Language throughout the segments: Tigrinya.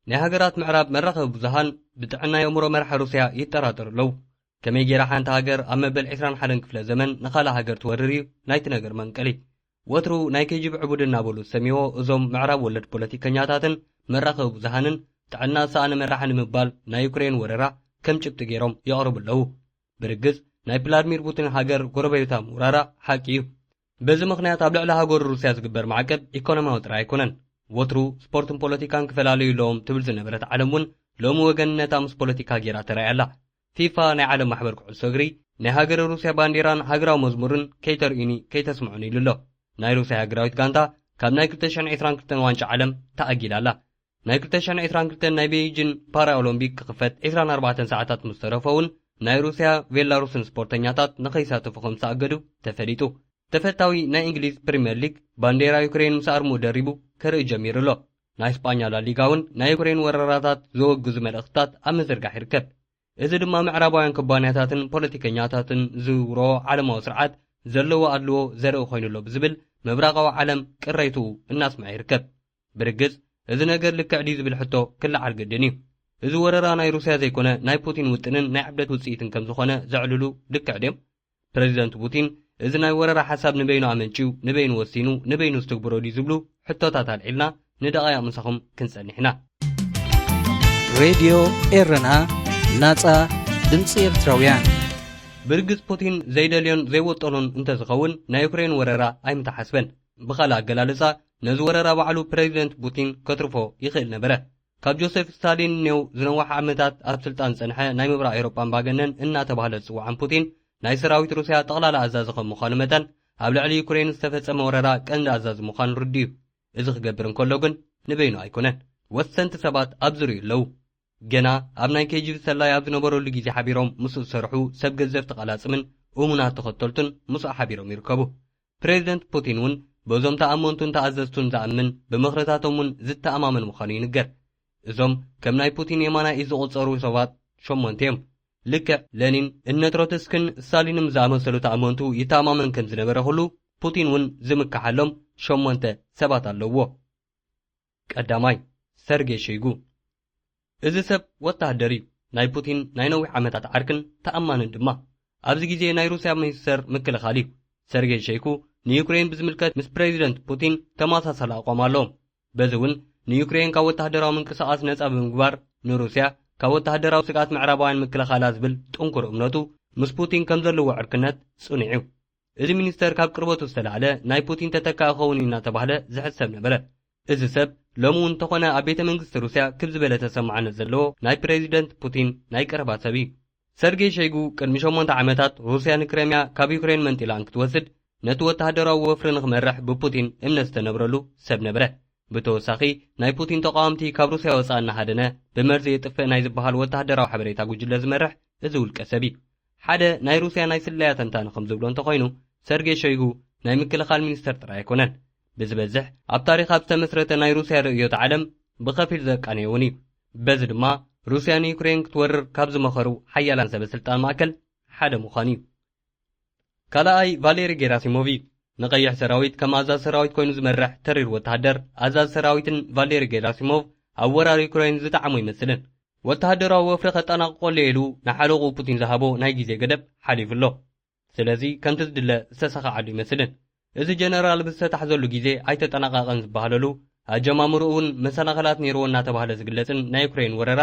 ናይ ሃገራት ምዕራብ መራኸቢ ብዙሃን ብጥዕና የእምሮ መራሒ ሩስያ ይጠራጠሩ ኣለዉ። ከመይ ጌራ ሓንቲ ሃገር ኣብ መበል ዕስራን ሓደን ክፍለ ዘመን ንኻልእ ሃገር ትወርር እዩ ናይቲ ነገር መንቀሊ። ወትሩ ናይ ኬጂቢ ዕቡድ እናበሉ ዝሰምይዎ እዞም ምዕራብ ወለድ ፖለቲከኛታትን መራኸቢ ብዙሃንን ጥዕና ዝሰኣነ መራሒ ንምባል ናይ ዩክሬን ወረራ ከም ጭብጢ ገይሮም የቕርቡ ኣለዉ። ብርግጽ ናይ ቭላድሚር ፑቲን ሃገር ጎረቤታ ምውራራ ሓቂ እዩ። በዚ ምኽንያት ኣብ ልዕሊ ሃገሩ ሩስያ ዝግበር ማዕቀብ ኢኮኖሚያዊ ጥራይ ኣይኮነን። ወትሩ ስፖርትን ፖለቲካን ክፈላለዩ ኣለዎም ትብል ዝነበረት ዓለም እውን ሎሚ ወገንነታ ምስ ፖለቲካ ጌራ ተራእያ ኣላ። ፊፋ ናይ ዓለም ማሕበር ኩዕሶ እግሪ ናይ ሃገረ ሩስያ ባንዴራን ሃገራዊ መዝሙርን ከይተርእዩኒ ከይተስምዑኒ ኢሉ ኣሎ። ናይ ሩስያ ሃገራዊት ጋንታ ካብ ናይ ክልተ ሽሕን ዕስራን ክልተን ዋንጫ ዓለም ተኣጊዳ ኣላ። ናይ ክልተ ሽሕን ዕስራን ክልተን ናይ ቤይጂን ፓራኦሎምፒክ ክኽፈት ዕስራን ኣርባዕተን ሰዓታት ምስ ተረፎ እውን ናይ ሩስያ ቬላሩስን ስፖርተኛታት ንኸይሳተፉ ከም ዝተኣገዱ ተፈሊጡ። ተፈታዊ ናይ እንግሊዝ ፕሪምየር ሊግ ባንዴራ ዩክሬን ምስ ኣርምኡ ደሪቡ ከርኢ ጀሚሩ ኣሎ። ናይ ስጳኛ ላሊጋ እውን ናይ ዩክሬን ወረራታት ዘወግዙ መልእኽትታት ኣብ ምዝርጋሕ ይርከብ። እዚ ድማ ምዕራባውያን ኩባንያታትን ፖለቲከኛታትን ዝዝውሮ ዓለማዊ ስርዓት ዘለዎ ኣድልዎ ዘርኢ ኮይኑ ኣሎ ብዝብል ምብራቓዊ ዓለም ቅሬትኡ እናስምዐ ይርከብ። ብርግጽ እዚ ነገር ልክዕ ድዩ ዝብል ሕቶ ክለዓል ግድን እዩ። እዚ ወረራ ናይ ሩስያ ዘይኮነ ናይ ፑቲን ውጥንን ናይ ዕብደት ውጽኢትን ከም ዝኾነ ዘዕልሉ ልክዕ ድዮም? ፕረዚደንት ፑቲን እዚ ናይ ወረራ ሓሳብ ንበይኑ ኣመንጭዩ፣ ንበይኑ ወሲኑ፣ ንበይኑ ዝትግብሮ ድዩ ዝብሉ ሕቶታት ኣልዒልና ንደቓይቕ ምሳኹም ክንጸንሕ ኢና። ሬድዮ ኤረና፣ ናጻ ድምጺ ኤርትራውያን። ብርግጽ ፑቲን ዘይደልዮን ዘይወጠኖን እንተዝኸውን ናይ ዩክሬን ወረራ ኣይምተሓስበን። ብኻልእ ኣገላልጻ ነዚ ወረራ ባዕሉ ፕረዚደንት ፑቲን ከትርፎ ይኽእል ነበረ። ካብ ጆሴፍ ስታሊን ኔው ዝነውሐ ዓመታት ኣብ ስልጣን ዝጸንሐ ናይ ምብራቕ ኤውሮጳ ኣምባገነን እናተባህለ ዝጽዋዕን ፑቲን ናይ ሰራዊት ሩስያ ጠቕላላ ኣዛዚ ከም ምዃኑ መጠን ኣብ ልዕሊ ዩክሬን ዝተፈጸመ ወረራ ቀንዲ ኣዛዚ ምዃኑ ርዱእ እዩ። እዚ ክገብር እንከሎ ግን ንበይኑ ኣይኮነን። ወሰንቲ ሰባት ኣብ ዝርኡ ኣለዉ። ገና ኣብ ናይ ኬጂቢ ሰላይ ኣብ ዝነበረሉ ግዜ ሓቢሮም ምስኡ ዝሰርሑ ሰብ ገዘፍቲ ቀላጽምን እሙናት ተኸተልቱን ምስኡ ሓቢሮም ይርከቡ። ፕሬዚደንት ፑቲን እውን በዞም ተኣመንቱን ተኣዘዝቱን ዝኣምን ብምኽርታቶም እውን ዝተኣማመን ምዃኑ ይንገር። እዞም ከም ናይ ፑቲን የማናይ ኢድ ዝቑጸሩ ሰባት ሸሞንተ እዮም። ልክዕ ለኒን እነ ትሮትስክን ስታሊንን ዝኣመሰሉ ተኣመንቱ ይተኣማመን ከም ዝነበረ ኩሉ ፑቲን እውን ዝምክሓሎም ሸሞንተ ሰባት ኣለውዎ። ቀዳማይ ሰርጌ ሸይጉ። እዚ ሰብ ወተሃደር እዩ። ናይ ፑቲን ናይ ነዊሕ ዓመታት ዓርክን ተኣማንን ድማ። ኣብዚ ግዜ ናይ ሩስያ ሚኒስተር ምክልኻል እዩ። ሰርጌ ሸይኩ ንዩክሬን ብዝምልከት ምስ ፕሬዚደንት ፑቲን ተመሳሳሊ ኣቋም ኣለዎም። በዚ እውን ንዩክሬን ካብ ወተሃደራዊ ምንቅስቓስ ነጻ ብምግባር ንሩስያ ካብ ወተሃደራዊ ስግኣት ምዕራባውያን ምክልኻላ ዝብል ጥንኩር እምነቱ ምስ ፑቲን ከም ዘለዎ ዕርክነት ጽኑዕ እዩ። እዚ ሚኒስተር ካብ ቅርበቱ ዝተላዕለ ናይ ፑቲን ተተካኢ ክኸውን እዩ እናተባህለ ዝሕሰብ ነበረ። እዚ ሰብ ሎሚ እውን እንተኾነ ኣብ ቤተ መንግስቲ ሩስያ ክብ ዝበለ ተሰማዕነት ዘለዎ ናይ ፕሬዚደንት ፑቲን ናይ ቀረባ ሰብ እዩ። ሰርጌይ ሸይጉ ቅድሚ ሸሞንተ ዓመታት ሩስያ ንክረምያ ካብ ዩክሬን መንጢላ እንክትወስድ ነቲ ወተሃደራዊ ወፍሪ ንክመርሕ ብፑቲን እምነት ዝተነብረሉ ሰብ ነበረ። ብተወሳኺ ናይ ፑቲን ተቃወምቲ ካብ ሩስያ ወፃእ እናሃደነ ብመርዚ የጥፍእ ናይ ዝበሃል ወተሃደራዊ ሓበሬታ ጉጅለ ዝመርሕ እዚ ውልቀ ሰብ እዩ። ሓደ ናይ ሩስያ ናይ ስለያ ተንታኒ ከም ዝብሎ እንተኾይኑ ሰርጌ ሸይጉ ናይ ምክልኻል ሚኒስተር ጥራይ ኣይኮነን። ብዝበዝሕ ኣብ ታሪኽ ኣብ ዝተመስረተ ናይ ሩስያ ርእዮት ዓለም ብኸፊል ዘቃነየ እውን እዩ። በዚ ድማ ሩስያ ንዩክሬን ክትወርር ካብ ዝመኸሩ ሓያላን ሰበ ስልጣን ማእከል ሓደ ምዃኑ እዩ። ካልኣይ ቫሌሪ ጌራሲሞቭ እዩ። ንቐይሕ ሰራዊት ከም ኣዛዚ ሰራዊት ኮይኑ ዝመርሕ ተሪር ወተሃደር ኣዛዚ ሰራዊትን ቫሌሪ ጌራሲሞቭ ኣብ ወራር ዩክሬን ዝጠዓሙ ይመስልን። ወተሃደራዊ ወፍሪ ከጠናቕቆ ኣለየ ኢሉ ንሓለቕኡ ፑቲን ዝሃቦ ናይ ግዜ ገደብ ሓሊፉ ኣሎ። ስለዚ ከምቲ ዝድለ ዝተሰኻዓሉ ይመስልን። እዚ ጀነራል ብዝተታሕዘሉ ግዜ ኣይተጠናቐቐን ዝበሃለሉ ኣጀማምርኡ እውን መሰናኸላት ነይርዎ እናተባህለ ዝግለጽን ናይ ዩክሬን ወረራ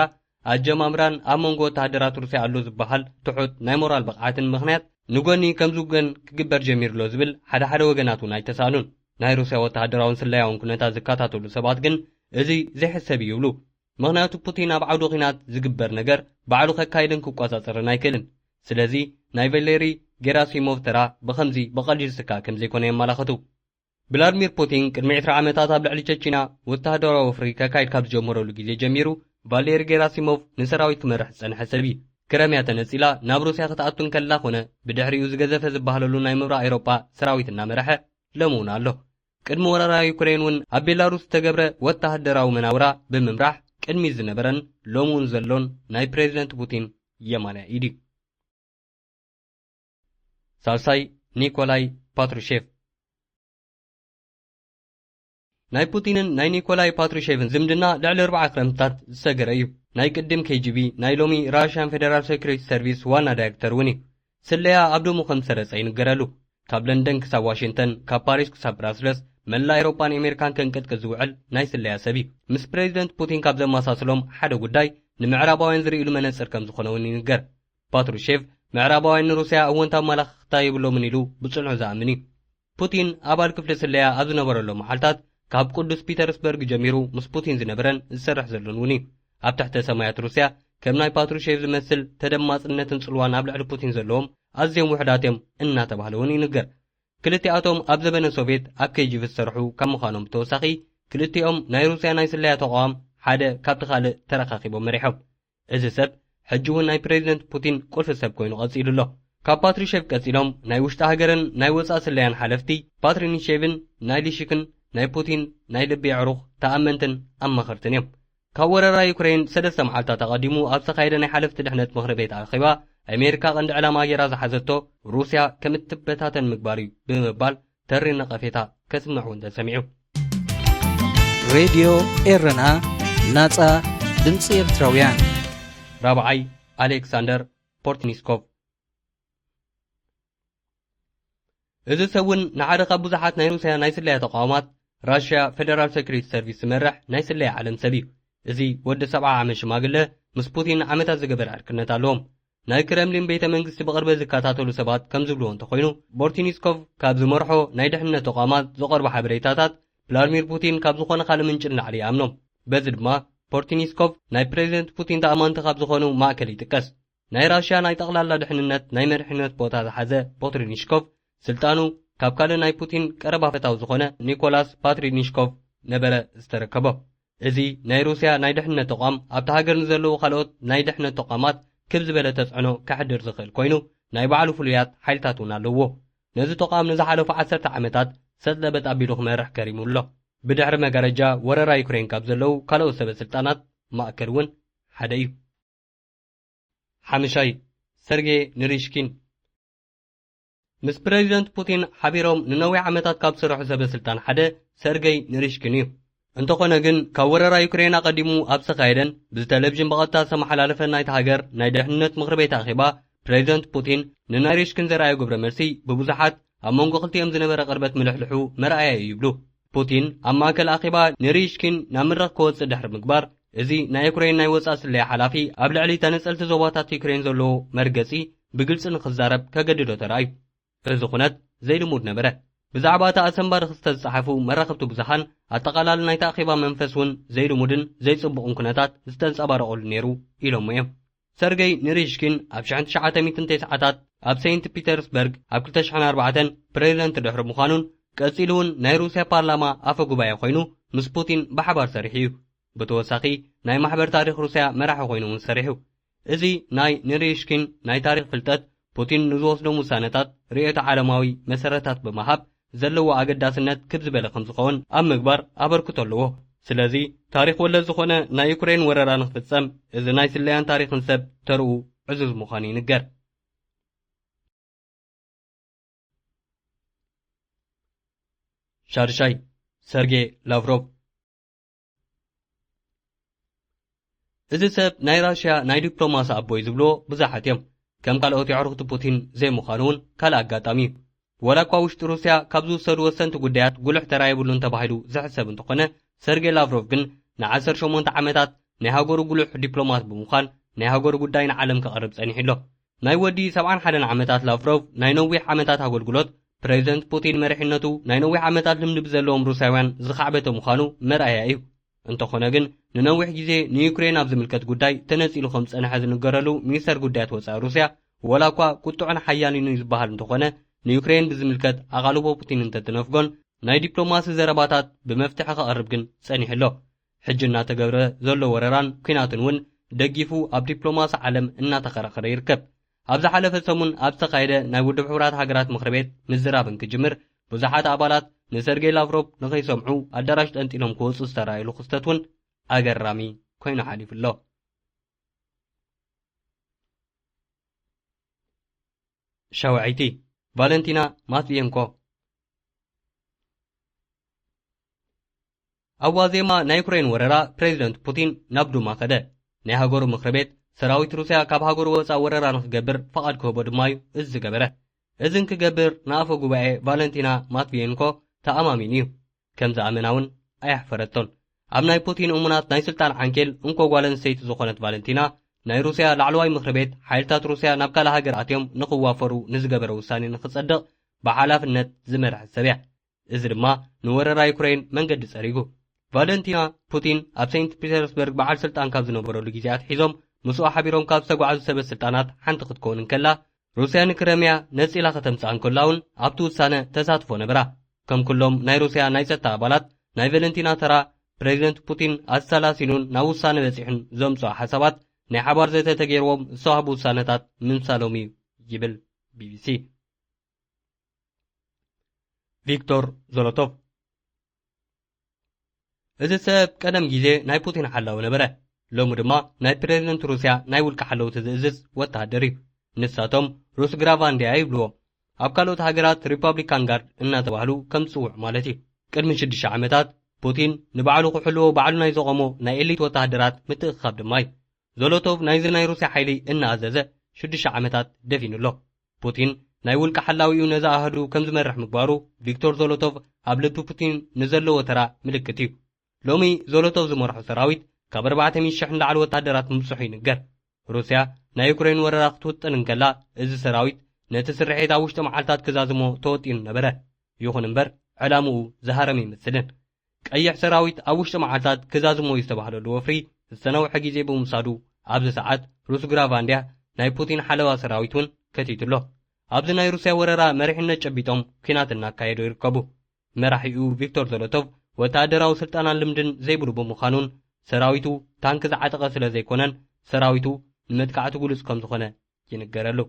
ኣጀማምራን ኣብ መንጎ ወተሃደራት ሩስያ ኣሎ ዝበሃል ትሑት ናይ ሞራል ብቕዓትን ምኽንያት ንጎኒ ከም ዝውገን ክግበር ጀሚሩ ኣሎ ዝብል ሓደ ሓደ ወገናት እውን ኣይተሳእኑን። ናይ ሩስያ ወተሃደራውን ስለያውን ኩነታት ዝከታተሉ ሰባት ግን እዚ ዘይሕሰብ እዩ ይብሉ። ምኽንያቱ ፑቲን ኣብ ዓውዲ ኲናት ዝግበር ነገር ባዕሉ ከካይድን ክቆጻጸርን ኣይክእልን። ስለዚ ናይ ቫሌሪ ጌራሲሞቭ ተራ ብኸምዚ ብቐሊል ዝትካእ ከም ዘይኮነ የመላኽቱ። ቭላድሚር ፑቲን ቅድሚ ዕስራ ዓመታት ኣብ ልዕሊ ቸቺና ወተሃደራዊ ወፍሪ ከካይድ ካብ ዝጀመረሉ ግዜ ጀሚሩ ቫሌሪ ጌራሲሞቭ ንሰራዊት ክመርሕ ዝጸንሐ ሰብ እዩ። ክረምያ ተነጺላ ናብ ሩስያ ክትኣቱ እንከላ ኮነ ብድሕሪኡ ዝገዘፈ ዝበሃለሉ ናይ ምብራቕ ኤውሮጳ ሰራዊት እናመርሐ ሎሚ እውን ኣሎ። ቅድሚ ወረራ ዩክሬን እውን ኣብ ቤላሩስ ዝተገብረ ወተሃደራዊ መናውራ ብምምራሕ ቅድሚት ዝነበረን ሎሚ እውን ዘሎን ናይ ፕሬዚደንት ፑቲን የማናይ ኢድ እዩ። ሳልሳይ ኒኮላይ ፓትሩሼቭ። ናይ ፑቲንን ናይ ኒኮላይ ፓትሩሼቭን ዝምድና ልዕሊ ኣርብዓ ክረምትታት ዝሰገረ እዩ። ናይ ቅድም ኬ ጂ ቢ፣ ናይ ሎሚ ራሽያን ፌደራል ሴኩሪቲ ሰርቪስ ዋና ዳይሬክተር እውን እዩ። ስለያ ኣብ ደሙ ከም ዝሰረጸ ይንገረሉ። ካብ ለንደን ክሳብ ዋሽንግተን፣ ካብ ፓሪስ ክሳብ ብራስለስ፣ መላእ ኤውሮጳን ኣሜሪካን ከንቀጥቅጥ ዝውዕል ናይ ስለያ ሰብ እዩ። ምስ ፕሬዚደንት ፑቲን ካብ ዘመሳስሎም ሓደ ጉዳይ፣ ንምዕራባውያን ዝርእይሉ መነጽር ከም ዝኾነ እውን ይንገር። ፓትሩሼቭ፣ ምዕራባውያን ንሩስያ እወንታዊ ኣመለኻኽታ የብሎምን ኢሉ ብጽኑዕ ዝኣምን እዩ። ፑቲን ኣባል ክፍሊ ስለያ ኣብ ዝነበረሎም መዓልታት፣ ካብ ቅዱስ ፒተርስበርግ ጀሚሩ ምስ ፑቲን ዝነበረን ዝሰርሕ ዘሎን እውን እዩ። ኣብ ትሕተ ሰማያት ሩስያ፣ ከም ናይ ፓትሩሼቭ ዝመስል ተደማጽነትን ጽልዋን ኣብ ልዕሊ ፑቲን ዘለዎም ኣዝዮም ውሑዳት እዮም እናተባህለ እውን ይንገር። ክልቲኣቶም ኣብ ዘበነ ሶቭየት ኣብ ኬ ጂ ቢ ዝሰርሑ ካብ ምዃኖም ብተወሳኺ፣ ክልቲኦም ናይ ሩስያ ናይ ስለያ ተቋም ሓደ ካብቲ ካልእ ተረኻኺቦም መሪሖም። እዚ ሰብ ሕጂ እውን ናይ ፕሬዚደንት ፑቲን ቁልፊ ሰብ ኮይኑ ቀጺሉ ኣሎ። ካብ ፓትሩሼቭ ቀጺሎም ናይ ውሽጢ ሃገርን ናይ ወጻኢ ስለያን ሓለፍቲ ፓትሪኒሼቭን ናይ ሊሽክን ናይ ፑቲን ናይ ልቢ ኣዕሩኽ ተኣመንትን ኣማኸርትን እዮም። ካብ ወረራ ዩክሬን ሰለስተ መዓልታት ኣቐዲሙ ኣብ ዝተኻየደ ናይ ሓለፍቲ ድሕነት ምኽሪ ቤት ኣኼባ፣ ኣሜሪካ ቀንዲ ዕላማ ገይራ ዝሓዘቶ ሩስያ ከም እትበታተን ምግባር እዩ ብምባል ተሪር ነቐፌታ ከስምዕ እውን ተሰሚዑ። ሬድዮ ኤረና፣ ናጻ ድምጺ ኤርትራውያን። ራብዓይ፣ ኣሌክሳንደር ፖርትኒስኮቭ። እዚ ሰብ እውን ንሓደ ካብ ብዙሓት ናይ ሩስያ ናይ ስለያ ተቋማት፣ ራሽያ ፌደራል ሴኩሪቲ ሰርቪስ ዝመርሕ ናይ ስለያ ዓለም ሰብ እዩ። እዚ ወዲ ሰብዓ ዓመት ሽማግለ ምስ ፑቲን ዓመታት ዝገበረ ዕርክነት ኣለዎም። ናይ ክረምሊን ቤተ መንግስቲ ብቕርበት ዝከታተሉ ሰባት ከም ዝብልዎ እንተኾይኑ፣ ቦርቲኒስኮቭ ካብ ዝመርሖ ናይ ድሕነት ተቋማት ዝቐርቡ ሓበሬታታት ቭላድሚር ፑቲን ካብ ዝኾነ ካልእ ምንጪ ንላዕሊ ይኣምኖም። በዚ ድማ ፖርቲኒስኮቭ ናይ ፕሬዚደንት ፑቲን ተኣማንቲ ካብ ዝኾኑ ማእከል ይጥቀስ። ናይ ራሽያ ናይ ጠቕላላ ድሕንነት ናይ መሪሕነት ቦታ ዝሓዘ ፖትሪኒሽኮቭ፣ ስልጣኑ ካብ ካልእ ናይ ፑቲን ቀረባ ፈታው ዝኾነ ኒኮላስ ፓትሪኒሽኮቭ ነበረ ዝተረከቦ። እዚ ናይ ሩስያ ናይ ድሕነት ተቋም ኣብታ ሃገር ንዘለዉ ካልኦት ናይ ድሕነት ተቋማት ክብ ዝበለ ተጽዕኖ ከሕድር ዝኽእል ኮይኑ፣ ናይ ባዕሉ ፍሉያት ሓይልታት እውን ኣለዎ። ነዚ ተቋም ንዝሓለፉ ዓሰርተ ዓመታት ሰጥ ለበጥ ኣቢሉ ክመርሕ ከሪሙ ኣሎ። ብድሕሪ መጋረጃ ወረራ ዩክሬን ካብ ዘለዉ ካልኦት ሰበ ስልጣናት ማእከል እውን ሓደ እዩ። ሓምሻይ፣ ሰርጌ ንሪሽኪን። ምስ ፕሬዚደንት ፑቲን ሓቢሮም ንነዊሕ ዓመታት ካብ ዝሰርሑ ሰበ ስልጣን ሓደ ሰርጌይ ንሪሽኪን እዩ። እንተኾነ ግን፣ ካብ ወረራ ዩክሬን ኣቐዲሙ ኣብ ዝተኻየደን ብዝተለቪዥን ብቐጥታ ዝተመሓላለፈን ናይታ ሃገር ናይ ድሕንነት ምኽሪ ቤት ኣኼባ፣ ፕሬዚደንት ፑቲን ንናሪሽኪን ዘርኣዮ ግብረ መልሲ ብብዙሓት ኣብ መንጎ ክልቲኦም ዝነበረ ቅርበት ምልሕልሑ መርኣያ እዩ ይብሉ። ፑቲን ኣብ ማእከል ኣኼባ ንሪሽኪን ናብ መድረኽ ክወጽእ ድሕሪ ምግባር፣ እዚ ናይ ዩክሬን ናይ ወጻኢ ስለያ ሓላፊ ኣብ ልዕሊ ተነጸልቲ ዞባታት ዩክሬን ዘለዎ መርገጺ ብግልጺ ንኽዛረብ ከገድዶ ተራእዩ። እዚ ኩነት ዘይልሙድ ነበረ። ብዛዕባ እቲ ኣሰንባዲ ክስተት ዝጸሓፉ መራኸብቲ ብዙሃን፣ ኣጠቓላሊ ናይቲ ኣኼባ መንፈስ እውን ዘይልሙድን ዘይጽቡቕን ኩነታት ዝተንጸባረቐሉ ነይሩ ኢሎሞ እዮም። ሰርጌይ ንሪሽኪን ኣብ ሽሕን ትሽዓተ ሚእትን ተስዓታት ኣብ ሴንት ፒተርስበርግ ኣብ ክልተ ሽሕን ኣርባዕተን ፕሬዚደንት ድሕሪ ምዃኑን ቀጺሉ እውን ናይ ሩስያ ፓርላማ ኣፈ ጉባኤ ኮይኑ ምስ ፑቲን ብሓባር ሰሪሑ እዩ። ብተወሳኺ ናይ ማሕበር ታሪኽ ሩስያ መራሒ ኮይኑ እውን ሰሪሑ። እዚ ናይ ንሪሽኪን ናይ ታሪኽ ፍልጠት ፑቲን ንዝወስዶም ውሳነታት ርእዮተ ዓለማዊ መሰረታት ብምሃብ ዘለዎ ኣገዳስነት ክብ ዝበለ ከም ዝኸውን ኣብ ምግባር ኣበርክቶ ኣለዎ። ስለዚ ታሪኽ ወለድ ዝኾነ ናይ ዩክሬን ወረራ ንክፍጸም እዚ ናይ ስለያን ታሪኽን ሰብ ተርኡ ዕዙዝ ምዃኑ ይንገር። ሻድሻይ፣ ሰርጌ ላቭሮቭ። እዚ ሰብ ናይ ራሽያ ናይ ዲፕሎማሲ ኣቦይ ዝብልዎ ብዙሓት እዮም። ከም ካልኦት የዕሩኽቲ ፑቲን ዘይምዃኑ እውን ካልእ ኣጋጣሚ እዩ። ወላ እኳ ውሽጢ ሩስያ ካብ ዝውሰዱ ወሰንቲ ጉዳያት ጉልሕ ተራ የብሉን ተባሂሉ ዝሕሰብ እንተኾነ፣ ሰርጌ ላቭሮቭ ግን ንዓሰርተ ሸሞንተ ዓመታት ናይ ሃገሩ ጉልሕ ዲፕሎማት ብምዃን ናይ ሃገሩ ጉዳይ ንዓለም ከቕርብ ጸኒሑ ኣሎ። ናይ ወዲ ሰብዓን ሓደን ዓመታት ላቭሮቭ ናይ ነዊሕ ዓመታት ኣገልግሎት፣ ፕሬዚደንት ፑቲን መሪሕነቱ ናይ ነዊሕ ዓመታት ልምዲ ብዘለዎም ሩስያውያን ዝኻዕበተ ምዃኑ መርኣያ እዩ። እንተኾነ ግን፣ ንነዊሕ ግዜ ንዩክሬን ኣብ ዝምልከት ጉዳይ ተነጺሉ ከም ዝጸንሐ ዝንገረሉ ሚኒስተር ጉዳያት ወጻኢ ሩስያ፣ ወላ እኳ ቁጡዕን ሓያልን እዩ ዝበሃል እንተኾነ፣ ንዩክሬን ብዝምልከት ኣቓልቦ ፑቲን እንተትነፍጎን፣ ናይ ዲፕሎማሲ ዘረባታት ብመፍትሒ ከቐርብ ግን ጸኒሑ ኣሎ። ሕጂ እናተገብረ ዘሎ ወረራን ኲናትን እውን ደጊፉ ኣብ ዲፕሎማሲ ዓለም እናተኸራኸረ ይርከብ። ኣብ ዝሓለፈ ሰሙን ኣብ ዝተኻየደ ናይ ውድብ ሕቡራት ሃገራት ምኽሪ ቤት ምዝራብ እንክጅምር፣ ብዙሓት ኣባላት ንሰርጌይ ላቭሮቭ ንኸይሰምዑ ኣዳራሽ ጠንጢሎም ክወጹ ዝተራእየሉ ክስተት እውን ኣገራሚ ኮይኑ ሓሊፉ ኣሎ። ሻውዐይቲ፣ ቫለንቲና ማትቪየንኮ። ኣብ ዋዜማ ናይ ዩክሬን ወረራ ፕሬዚደንት ፑቲን ናብ ዱማ ከደ። ናይ ሃገሩ ምኽሪ ቤት ሰራዊት ሩስያ ካብ ሃገሩ ወፃእ ወረራ ንክገብር ፍቓድ ክህቦ ድማ እዩ እዚ ዝገበረ። እዚ ንክገብር ንኣፈ ጉባኤ ቫለንቲና ማትቪየንኮ ተኣማሚኑ እዩ። ከም ዝኣመና እውን ኣየሕፈረቶን። ኣብ ናይ ፑቲን እሙናት ናይ ስልጣን ዓንኬል እንኮ ጓል ኣንስተይቲ ዝኾነት ቫለንቲና፣ ናይ ሩስያ ላዕለዋይ ምኽሪ ቤት ሓይልታት ሩስያ ናብ ካልእ ሃገር ኣትዮም ንኽዋፈሩ ንዝገበረ ውሳኔ ንኽጸድቕ ብሓላፍነት ዝመርሐት ሰብ እያ። እዚ ድማ ንወረራ ዩክሬን መንገዲ ጸሪጉ። ቫለንቲና ፑቲን ኣብ ሴንት ፒተርስበርግ በዓል ስልጣን ካብ ዝነበረሉ ግዜ ኣትሒዞም ምስኡ ሓቢሮም ካብ ዝተጓዓዙ ሰበ ስልጣናት ሓንቲ ክትከውን እንከላ፣ ሩስያ ንክረምያ ነጺላ ከተምጽኣ እንከላ እውን ኣብቲ ውሳነ ተሳትፎ ነበራ። ከም ኩሎም ናይ ሩስያ ናይ ጸጥታ ኣባላት፣ ናይ ቫለንቲና ተራ ፕሬዚደንት ፑቲን ኣሰላሲሉን ናብ ውሳነ በጺሑን ዘምጽኦ ሓሳባት ናይ ሓባር ዘተ ተገይርዎም ዝተዋህቡ ውሳነታት ምምሳሎም እዩ ይብል ቢቢሲ። ቪክቶር ዞሎቶቭ። እዚ ሰብ ቀደም ግዜ ናይ ፑቲን ሓላዊ ነበረ። ሎሚ ድማ ናይ ፕሬዚደንት ሩስያ ናይ ውልቂ ሓለውቲ ዝእዝዝ ወተሃደር እዩ። ንሳቶም ሩስ ግራቫንድያ ይብልዎ። ኣብ ካልኦት ሃገራት ሪፐብሊካን ጋርድ እናተባህሉ ከም ዝጽውዑ ማለት እዩ። ቅድሚ ሽዱሽተ ዓመታት ፑቲን ንባዕሉ ክሕልዎ ባዕሉ ናይ ዘቖሞ ናይ ኤሊት ወተሃደራት ምትእኽኻብ ድማ እዩ። ዞሎቶቭ ናይዚ ናይ ሩስያ ሓይሊ እናኣዘዘ ሽዱሽተ ዓመታት ደፊኑ ኣሎ። ፑቲን ናይ ውልቂ ሓላዊኡ ነዚ ኣሃዱ ከም ዝመርሕ ምግባሩ ቪክቶር ዞሎቶቭ ኣብ ልቢ ፑቲን ንዘለዎ ተራ ምልክት እዩ። ሎሚ ዞሎቶቭ ዝመርሖ ሰራዊት ካብ ኣርባዕተ ሚእቲ ሽሕ ንላዕሊ ወተሃደራት ምብጽሑ ይንገር። ሩስያ ናይ ዩክሬን ወረራ ክትውጥን እንከላ፣ እዚ ሰራዊት ነቲ ስርሒት ኣብ ውሽጢ መዓልታት ክዛዝሞ ተወጢኑ ነበረ። ይኹን እምበር ዕላምኡ ዝሃረመ ይመስልን። ቀይሕ ሰራዊት ኣብ ውሽጢ መዓልታት ክዛዝሞ እዩ ዝተባህለሉ ወፍሪ ዝተነውሐ ግዜ ብምውሳዱ፣ ኣብዚ ሰዓት ሩስ ግራቫንድያ ናይ ፑቲን ሓለዋ ሰራዊት እውን ከቲቱ ኣሎ። ኣብዚ ናይ ሩስያ ወረራ መሪሕነት ጨቢጦም ኲናት እናካየዱ ይርከቡ። መራሒኡ ቪክቶር ዞሎቶቭ ወተሃደራዊ ስልጠናን ልምድን ዘይብሉ ብምዃኑን ሰራዊቱ ታንክ ዝዓጠቐ ስለ ዘይኮነን ሰራዊቱ ንመጥቃዕቲ ግሉጽ ከም ዝኾነ ይንገረሉ።